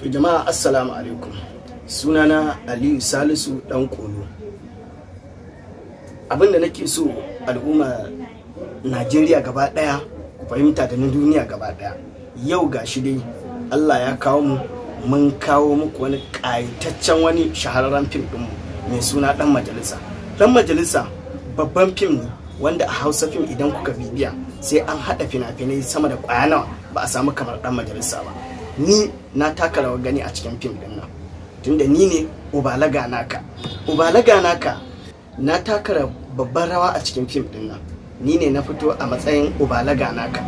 To jama'a, assalamu alaikum. Sunana Aliyu Salisu Dan Kolo. Abin da nake so al'umma Najeriya gaba daya ku fahimta da na duniya gaba daya. Yau gashi dai Allah ya kawo mu, mun kawo muku wani ƙayataccen, wani shahararren fim ɗinmu mai suna Dan Majalisa. Dan Majalisa babban fim ne wanda a Hausa fim idan kuka bibiya, sai an haɗa fina-finai sama da ƙwaya nawa ba a samu kamar Dan Majalisa ba. Ni na taka rawar gani a cikin fim ɗin nan, tunda ni ne Ubalaga Naka. Ubalaga Naka, na taka babban rawa a cikin fim ɗin nan. Ni ne na fito a matsayin Ubalaga Naka.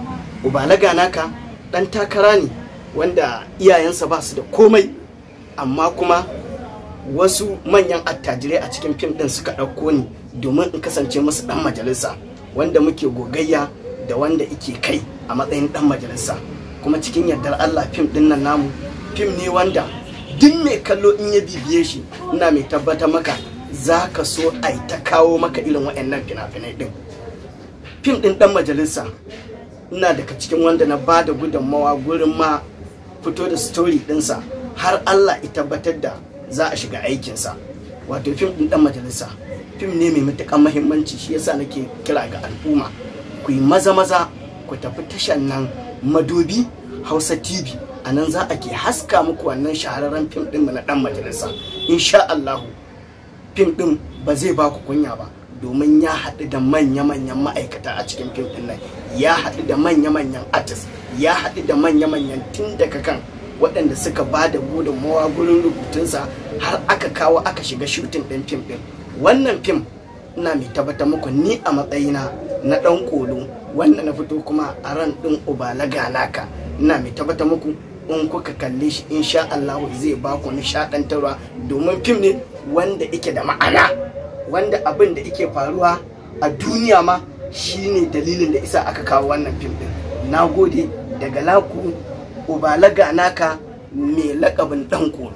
Ubalaga Naka ɗan takara ne wanda iyayensa ba su da komai, amma kuma wasu manyan attajirai a cikin fim ɗin suka ɗauko ni domin in kasance musu ɗan majalisa, wanda muke gogayya da wanda ike kai a matsayin ɗan majalisa. Kuma cikin yardar Allah, fim ɗin nan namu fim ne wanda duk mai kallo in ya bibiye shi, ina mai tabbatar maka za ka so a ta kawo maka irin waɗannan fina-finai ɗin. Fim ɗin Ɗan Majalisa, ina daga cikin wanda na ba da gudunmawa gurin ma fito da story ɗinsa har Allah ya tabbatar da za a shiga aikinsa. Wato fim ɗin Ɗan Majalisa fim ne mai matuƙar mahimmanci. Shi yasa nake kira ga al'umma, ku yi maza maza ku tafi tashan nan Madobi Hausa TV. A nan za a ke haska muku wannan shahararren fim ɗin na Ɗan Majalisa. Insha Allahu fim ɗin ba zai ba ku kunya ba, domin ya haɗu da manya-manyan ma'aikata a cikin fim ɗin nan, ya haɗu da manya-manyan artist, ya haɗu da manya-manyan, tun daga kan waɗanda suka ba da gudunmawa gurin rubutunsa har aka kawo aka shiga shooting ɗin fim ɗin. Wannan fim, ina mai tabbatar muku, ni a matsayina na Ɗan Kolo wanda na fito kuma a role ɗin Ubalaga Naka, ina mai tabbatar muku in kuka kalle shi, insha Allah zai ba ku nishaɗantarwa, domin fim ne wanda yake da ma'ana, wanda abin da yake faruwa a duniya ma shine dalilin da isa aka kawo wannan fim din. Na gode. Daga laku Ubalaga Naka, mai lakabin Ɗan Kolo.